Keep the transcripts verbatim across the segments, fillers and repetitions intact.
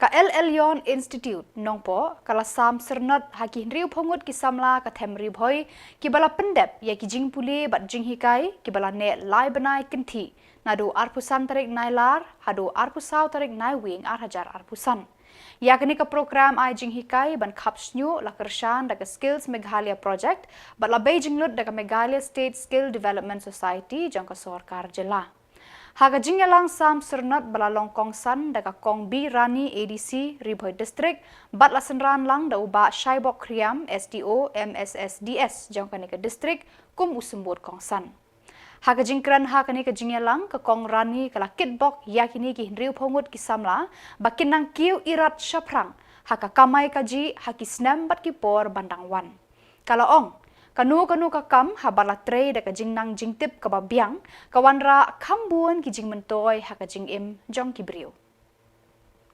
Ka El Elyon Institute Nongpoh ka la sam syrnot ha ki hynriewphew ngut ki samla ka them Ri Bhoi kiba la pyndep ïa ki jingpule bad jinghikai kiba la neh lai bnai kynthih naduh arphew san tarik Nailar haduh arphew saw tarik Naiwieng ar hajar arphew san. Ïa kane ka program ai jinghikai ban khap shñiuh la kyrshan da ka Skills Meghalaya Project bad la bei jinglut da ka Meghalaya State Skill Development Society jong ka sorkar jylla. Ha ka jingïalang sam syrnot ba la long kongsan da ka Kong B Rani A D C Ri Bhoi District bad la synran lang da u Bah Shaibok Khriam S D O M S S D S jong kane ka district kum u symbud kongsan. Ha ka jingkren ha kane ka jingïalang ka Kong Rani ka la kitbok ïa kine ki hynriewphew ngut ki samla ba kin nang kiew irat shaphrang ha ka kamai kajih ha ki snem bad ki por ban dang wan. Ka la ong, kano kano ka kam haba la trei da ka jingnang jingtip kaba biang ka wanrah kham bun ki jingmyntoi ha ka jingim jong ki briew.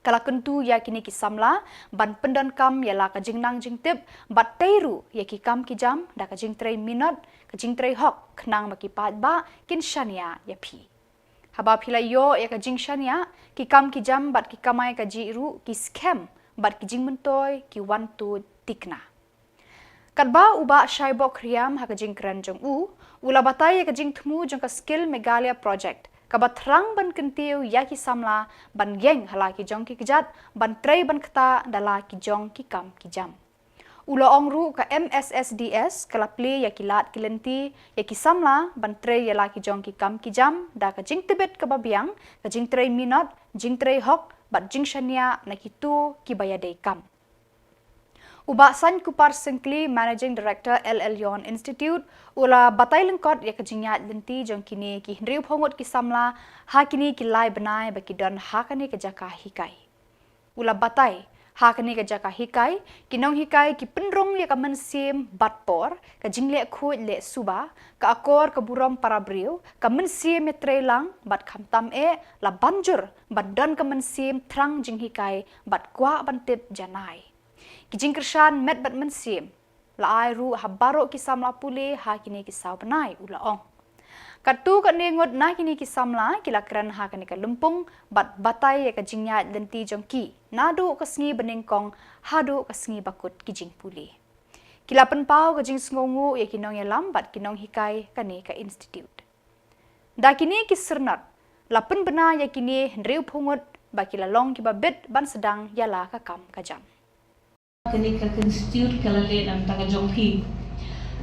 Ka la kyntu ïa kine ki samla ban pyndonkam ïa la ka jingnang jingtip bad tei ruh ïa ki kam ki jam da ka jingtrei minot, ka jingtrei hok khnang ba ki paidbah kin shaniah ïa phi. Haba phi la ïoh ïa ka jingshaniah, ki kam ki jam bad ki kamai kajih ruh ki skhem bad ki jingmyntoi ki wan tuid tikna. Katba u Bah Shaibok Khriam ha ka jingkren jong u, u la batai ïa ka jingthmu jong ka Skill Meghalaya Project kaba thrang ban kyntiew ïa ki samla ban ïeng ha la ki jong ki kjat ban trei ban ktah da la ki jong ki kam ki jam. U la ong ruh ka M S S D S ka la plie ïa ki lad ki lynti ïa ki samla ban trei ïa la ki jong ki kam ki jam da ka jingtbit kaba biang, ka jingtrei minot, jingtrei hok bad jingshaniah na kito kiba ïadei kam. U Bah Sainkupar Syngkli, Managing Director El Elyon Institute, u la batai lyngkot ïa ka jingïaid lynti jong kine ki hynriewphew ngut ki samla ha kine ki lai bnai ba ki don ha kane ka jaka hikai. U la batai, ha kane ka jaka hikai ki nonghikai ki pynrung ïa ka mynsiem bad por, ka jingleh khuid leh suba, ka akor ka burom para briew, ka mynsiem ïatreilang bad khamtam eh la ban jur ban don ka mynsiem thrang jinghikai bad kwah ban tip janai. Ki jingkyrshan met bad mynsiem la ai ruh ha baroh ki samla pule ha kine ki saw bnai, u la ong. Katto katne ngut na kine ki samla ki la kren ha kane ka lympung bad batai ïa ka jingïaid lynti jong ki naduh ka sngi banyngkong haduh ka sngi bakut ki jingpule. Ki la pynpaw ka jingsngewnguh ïa ki nongïalam bad ki nonghikai kane ka institute. Da kine ki syrnot la pynbna ïa kine hynriewphew ngut ba ki la long kiba bit ban sdang ïa la ka kam ka jam. Kane ka institute ka la leh na ka bynta ka jong phi.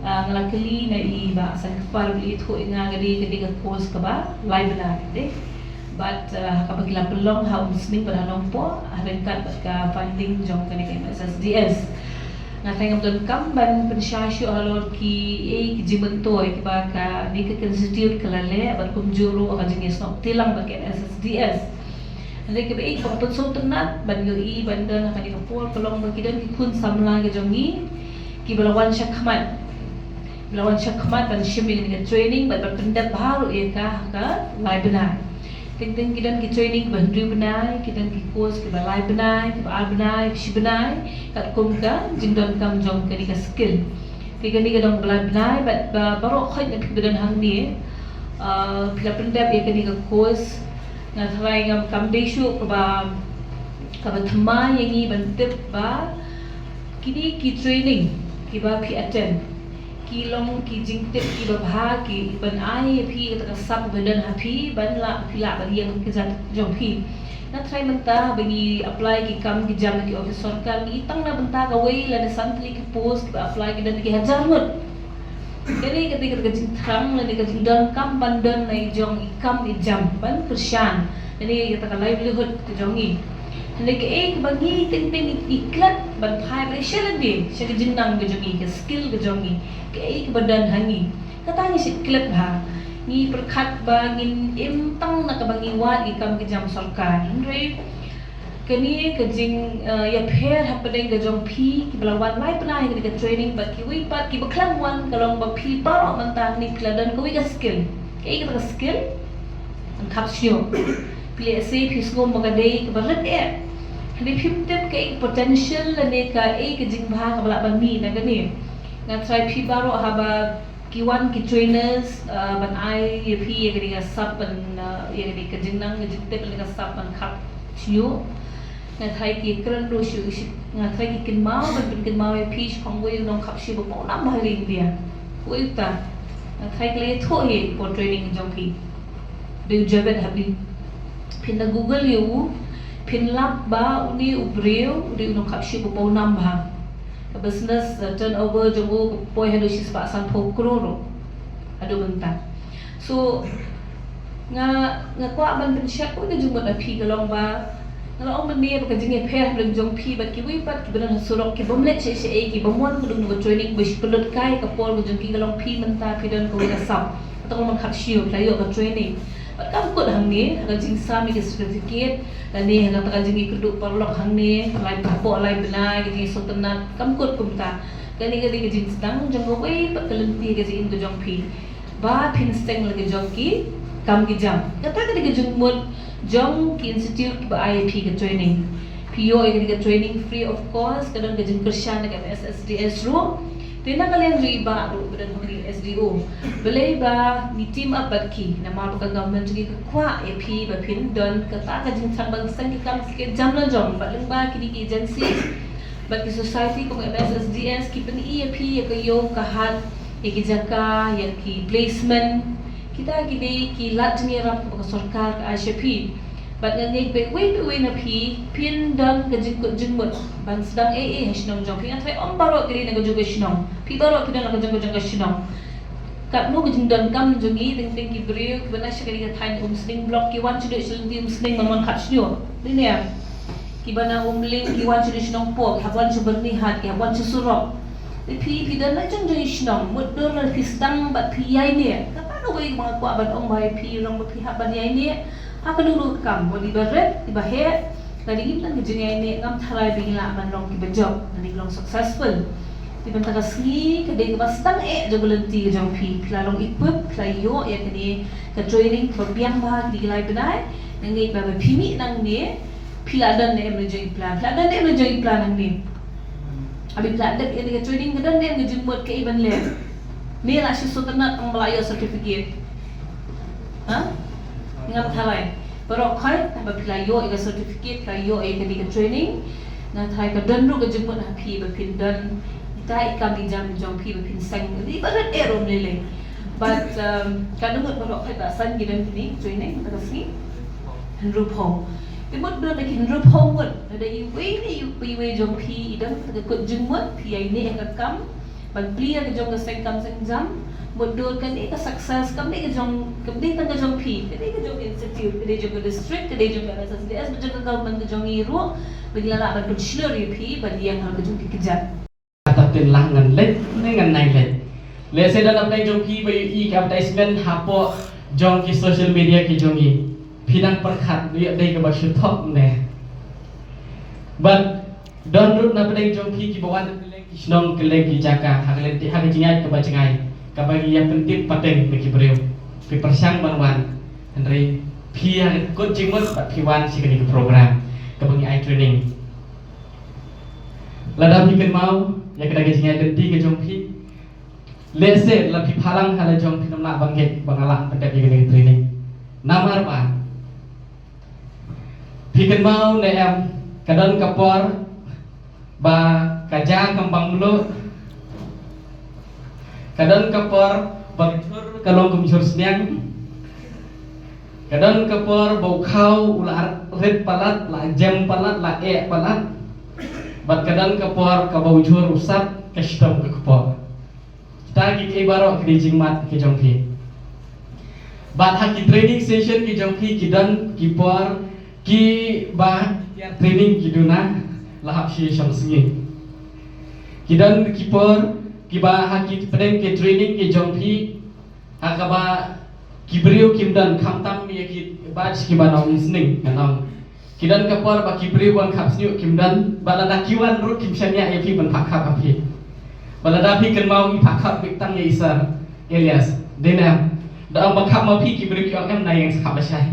Ah, nga la kylli na i Bah Sainkupar ba i thoh ïa nga, ka dei, ka dei ka course kaba lai bnai, dei. Bad, ah, kaba ki la pynlong ha Umsning bad ha Nongpoh, ha ryngkat bad ka funding jong kane ka M S S D S. Nga tharai ngam donkam ban pynshai shuh halor kiei ki jingmyntoi kiba kane ka institute ka la leh bad kumjuh ruh ka jingïasnoh kti lang bad ka M S S D S. Hynrei kaba ïeit ba nga pynsngewtynnat ban ïohi ban don ha kane ka por ka long ba ki don ki khun samla ki jong ngi kiba la wan shakhmat. Ba la wan shakhmat ban shim ïa kane ka training bad ban pyndep bha ruh ïa ka ha ka lai bnai. Teng teng ki don ki training kiba hynriew bnai, ki don ki course kiba lai bnai, kiba ar bnai, shi bnai, katkum ka jingdonkam jong kane ka skill. Te kane ka dang ba lai bnai bad ba baroh khoit na phi ba don hangne, ah, phi la pyndep ïa kane ka course. Nga tharai ngam, kam dei shuh kaba, kaba thymmai ïa ngi ban tip ba kine ki training kiba phi attend ki long ki jingtip kiba bha, ki ban ai ïa phi kata ka sap ba don ha phi ban lah phi lah ban ïeng ha ka jait jong phi. Nga tharai mynta ba ngi apply ki kam ki jam ki office sorkar, ngi tang na bynta kawei lane san tylli ki post kiba apply ki don ki hajar ngut. Kane ka dei ka jingthrang lane ka jingdonkam ban don na i jong i kam i jam ban kyrshan lane kata ka livelihood ka jong ngi. Hynrei kaei kaba ngi teng teng ngi klet ban phai ban ïashem lynti sha ka jingnang ka jong ngi, ka skill ka jong ngi, kaei kaba don ha ngi. Kata ngi shu klet bha. Ngi pyrkhat ba ngin im tang na kaba ngi wad ki kam ki jam sorkar. Hynrei kane ka jing, eh, ïapher hapdeng ka jong phi kiba la wan lai bnai ha kane ka training bad kiwei pat kiba khlem wan ka long ba phi baroh mynta hangne phi la don kawei ka skill. Kaei kata ka skill? Ngan khap shuh. Phi lehse phi sngew ba ka dei kaba rit eh. Hynrei phim tip kaei ka potential lane kaei ka jingbha kaba lah ban mih na kane. Nga tharai phi baroh haba ki wan ki trainers, uh, ban ai ïa phi ïa kane ka sap ban, uh, ïa kane ka jingnang ka jingtip lane ka sap ban khap shuh. Nga tharai ki kren ruh shu, shu, nga tharai ki kynmaw, ban pynkynmaw ïa phi, shu khong wei u nongkhap shuh ba paw nam bha ha ri India. Wei uta. Nga tharai ki la ïathuh hi por training jong phi. Dei u Javed Habib. Phin da Google ïa u, phin lap ba une u briew, u dei u nongkhap shuh ba paw nam bha. Ka business, uh, turnover jong u ka poi haduh shispah sanphew klur ruh. Haduh mynta. So, nga, nga kwah ban pynshai ka jingmut na phi ka long ba, nga la ong mynne ba ka jingïapher hapdeng jong phi bad kiwei pat kiba don ha surok, ki bym leh shisha ei, ki bym wan ka dung na ka training, ba shu pynlut kai ka por ka jong ki, ka long phi mynta phi don kawei ka sap. Kato ka long ban khap shuh, phi la ïoh ka training. Bad kam kut hangne ha ka jingsam ïa ka certificate, lane ha kata ka jingïakynduh paralok hangne, lai hapoh lai bnai, ka jingsngewtynnat, kam kut kumta. Kane ka dei ka jingsdang jong kawei pat ka lynti ka jingim ka jong phi. Ba phin seng la ka jong ki kam ki jam. Kata ka dei ka jingmut jong ki institute kiba ai ïa phi ka training. Phi ïoh ïa ka dei ka training free of cost, ka don ka jingkyrshan na ka M S S D S ruh. Te na ka liang jong i Bah ruh ba don hangne, S D O. Balei ba ngi team up bad ki, namar ba ka government jong ngi ka kwah ïa phi ba phin don kata ka jingthrang ban seng ki kam ki jam la jong, bad lyngba kine ki agency bad ki society kum M S S D S ki pyni ïa phi ïa ka ïew ka hat, ïa ki jaka, ïa ki placement. Kita ki dei ki lad jingïarap kaba ka sorkar ka ai sha phi. Bad nga ngeit ba uwei pa uwei na phi phin don ka jingkut jingmut ban sdang ei ei ha shnong jong phi. Nga tharai ym baroh ki dei na ka jong ka shnong. Phi baroh phi don na ka jong ka jong ka shnong. Katno ka jingdonkam jong ngi, teng teng ki briew kiba na sha kane ka thaiñ Umsning block, ki wan shuh sha lynti Umsning ban wan khap shuh. Dei ne em? Kiba na Umling ki wan shuh sha Nongpoh, ki hap wan sha Byrnihat, ki hap wan sha surok. Te phi, phi don la jong jong i shnong, mutdur lada phi sdang bad phi ïaineh. Kata kawei kaba nga kwah ban ong ba ïa phi, long ba phi hap ban ïaineh ha kano kano ka kam, wat iba rit iba heh. Lada ngim don ka jingïaineh, ngam tharai ba ngi lah ban long kiba jop, lane long successful. Te mynta ka sngi ka dei kaba sdang eh jong ka lynti ka jong phi. Phi la long equip, phi la ïoh ïa kane ka training kaba biang bha kine ki lai bnai. Nga ngeit ba ba phi mih nangne phi la don ne em la jong i plan, phi la don ne em la jong i plan hangne. Haba phi la dep ïa kane ka training, ka don ne em ka jingmut kaei ban leh? Me la shu sngewtynnat tang ba la ïoh certificate. Ha? Ngam tharai. Baroh khoit haba phi la ïoh ïa ka certificate, phi la ïoh ïa kane ka training, nga tharai ka don ruh ka jingmut ha phi ba phin don ita i kam i jam jong phi ba phin seng. Iba rit eh ruh ym lei lei. But, um, katno ngut baroh khoit ba seng ki don kine ki training mynta ka sngi? Hynriewphew. Te mutdur na ki hynriewphew ngut, lada iwei ne iwei jong phi i don kata ka kut jingmut, phi ïaineh ha ka kam ban plie ïa ka jong ka seng kam seng jam, mutdur kane ka success kam dei ka jong, kam dei tang ka jong phi, ka dei ka jong ka institute, ka dei jong ka district, ka dei jong ka M S S D S, ka jong ka government, ka jong ngi ruh, ba ngi la lah ban pynshlur ïa phi ban ïeng ha ka jong ki kjat. Kata pynlah ngan leit ne ngan nai leit. Lehse don na pdeng jong phi ba ïohi ka advertisement hapoh jong ki social media ki jong ngi, phi dang pyrkhat ïoh dei kaba shu thok ne. Bad don ruh na pdeng jong phi kiba wan na kylleng ki shnong, kylleng ki jaka, ha ka lynti, ha ka jingïaid kaba jngai, kaba ngi ïa pyntip pateng na ki briew. Phi pyrshang ban wan, hynrei phi ïa kut jingmut bad phi wan sha kane ka program kaba ngi ai training. Lada phi kynmaw ïa kata ka jingïaid lynti ka jong phi, lehse la phi phalang ha la jong phi, ngam lah ban ngeit ba nga lah pyndep ïa kane ka training. Namar ba phi kynmaw ne em, ka don ka por ba ka ja kam bang mluh, ka don ka por ba ka jhur ka long kum jhur sniang, ka don ka por ba u khaw u la rit palat, la jem palat, la eh palat. Bad ka don ka por kaba u jhur u sat, ka shitom ka kpoh. Kita kiei baroh ki dei jingmut ki jong phi. Bad ha ki training session ki jong phi ki don ki por kiba training ki duna la hap shi shong sngi. Ki don ki por kiba ha ki pdeng ki training ki jong phi, ha kaba ki briew kim don, khamtam ïa ki batch kiba na Umsning, ngan ong. Ki don ka por ba ki briew ban khap snieh kim don, ba lada ki wan ruh kim shaniah ïa phi ban phah khap ha phi. Ba lada phi kynmaw i phah khap beit tang ïa i Sir Elias. Dei ne em? Da ong ba khap ma phi ki briew ki ong em, na ïeng sa khap lashai.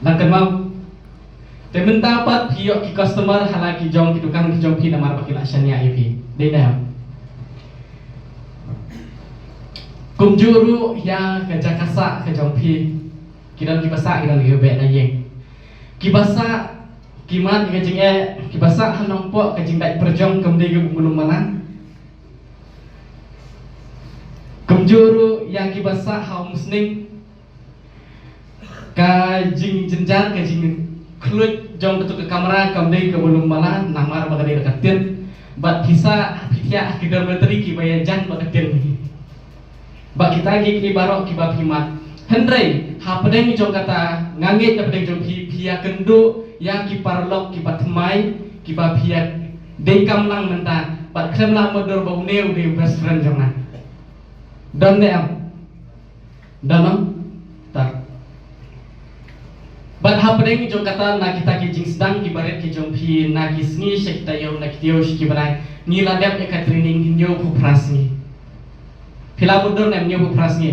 Nang kynmaw. Te mynta pat phi ïoh ki customer ha la ki jong ki dukan ki jong phi namar ba ki la shaniah ïa phi. Dei ne em? Kumjuh ruh ïa ka jaka sah ka jong phi. Ki don kiba sah, ki don kiba beh na ïing. Kiba sah Ki mad ïa ka jingeh kiba sah ha Nongpoh, ka jingdait pyrjong kam dei kaba mlum malang. Kumjuh ruh ïa kiba sah ha Umsning, ka jingjynjar, ka jingkhluit jong katu ka kamra kam dei kaba mlum malang, namar ba ka dei da ka tin. Bad phi sah, phi thiah ha ki dormitory kiba ïajan bad ka tin. Bad kita ki, ki baroh kiba phi mad. Hynrei hapdeng jong kata, nga ngeit hapdeng jong phi, phi ïakynduh ïa ki paralok kiba thymmai, kiba phi ïa dei kam lang mynta. Bad khlem lah mutdur ba une u dei u best friend jong nga. Don ne em? Don, em? Tar. Bad hapdeng jong kata, na kita ki jingsdang kiba rit ki jong phi, na ki sngi sha ki taïew, na ki taïew sha ki bnai, ngi la dep ïa ka training hynñiewphew phra sngi. Phi la mutdur ne em, hynñiewphew phra sngi?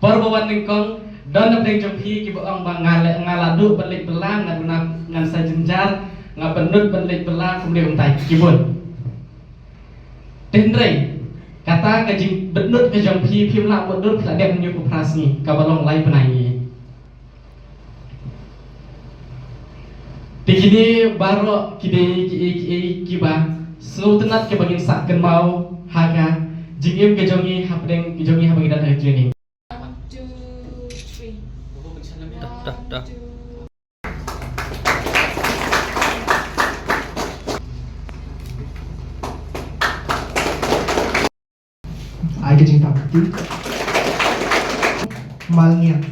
Por ba wan nyngkong, don hapdeng jong phi kiba ong ba nga la, nga la duh ban leit bylla, nga duh na, ngan sa jynjar, nga pynlut ban leit bylla, kumne kumtai, ki bun. Te hynrei kata ka jingbynnud ka jong phi, phim lah mutdur, phi la dep hynñiewphew phra sngi, kaba long lai bnai ngi. Te kine baroh ki dei kiei kiei kiba sngewtynnat kiba ngin sa kynmaw ha ka jingim ka jong ngi hapdeng ka jong ngi haba ngi don ha ka training. One, two, three. Dah, dah, dah. Ai ka jingtap kti. Malngiang.